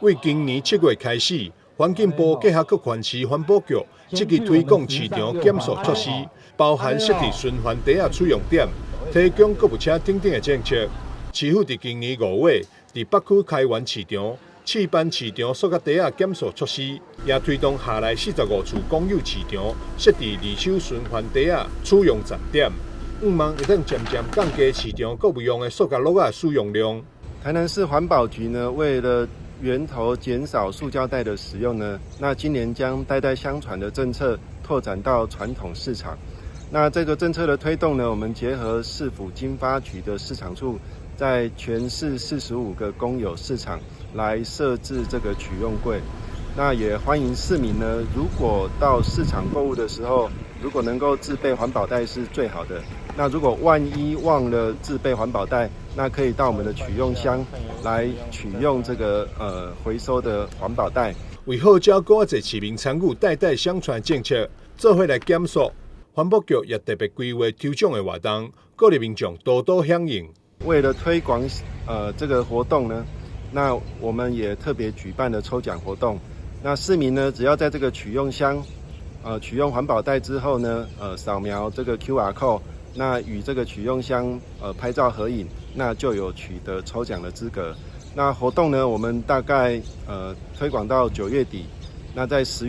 為今年7月開始，環境部結合各縣市環保局，積極推廣市場減塑措施，包含設置循環袋仔取用點、提供購物車等等的政策。市府佇今年5月，佇北區開源市場試辦市場塑膠袋仔減塑措施，也推動轄內45處公有市場設置二手循環袋仔取用站點，向望會當漸漸降低市場購物用的塑膠簍仔使用量。台南市環保局呢，為了源頭減少塑膠袋的使用呢，那今年將袋袋相傳的政策拓展到傳統市場。那這個政策的推動呢，我們結合市府經發局的市場處，在全市45個公有市場來設置這個取用櫃。那也歡迎市民呢，如果到市場購物的時候，如果能夠自備環保袋是最好的。那如果萬一忘了自備環保袋，那可以到我們的取用箱來取用這個回收的環保袋。為號召閣較濟市民參與袋袋相傳政策，做伙來減塑，環保局也特別規劃抽獎的活動，鼓勵民眾多多響應。為了推廣這個活動呢，那我們也特別舉辦了抽獎活動。那市民呢，只要在這個取用箱，取用環保袋之後呢，掃描這個 QR code，那與這個取用箱拍照合影，那就有取得抽獎的資格。那活動呢，我們大概推廣到9月底，那在10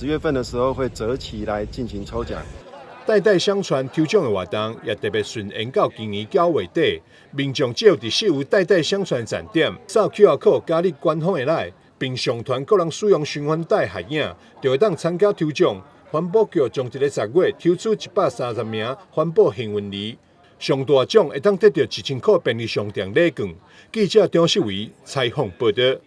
月份的時候會擇期來進行抽獎。代代相傳抽獎的活動也特別順延到今年9月底，民眾只要佇設有代代相傳站點，掃 QR code 加入官方的 LINE，並上傳個人使用循環袋合影，就會當參加抽獎。環保局將佇咧10月抽出130名環保幸運兒，上大獎會當得著1000箍便利商店禮券。記者張世維採訪報導。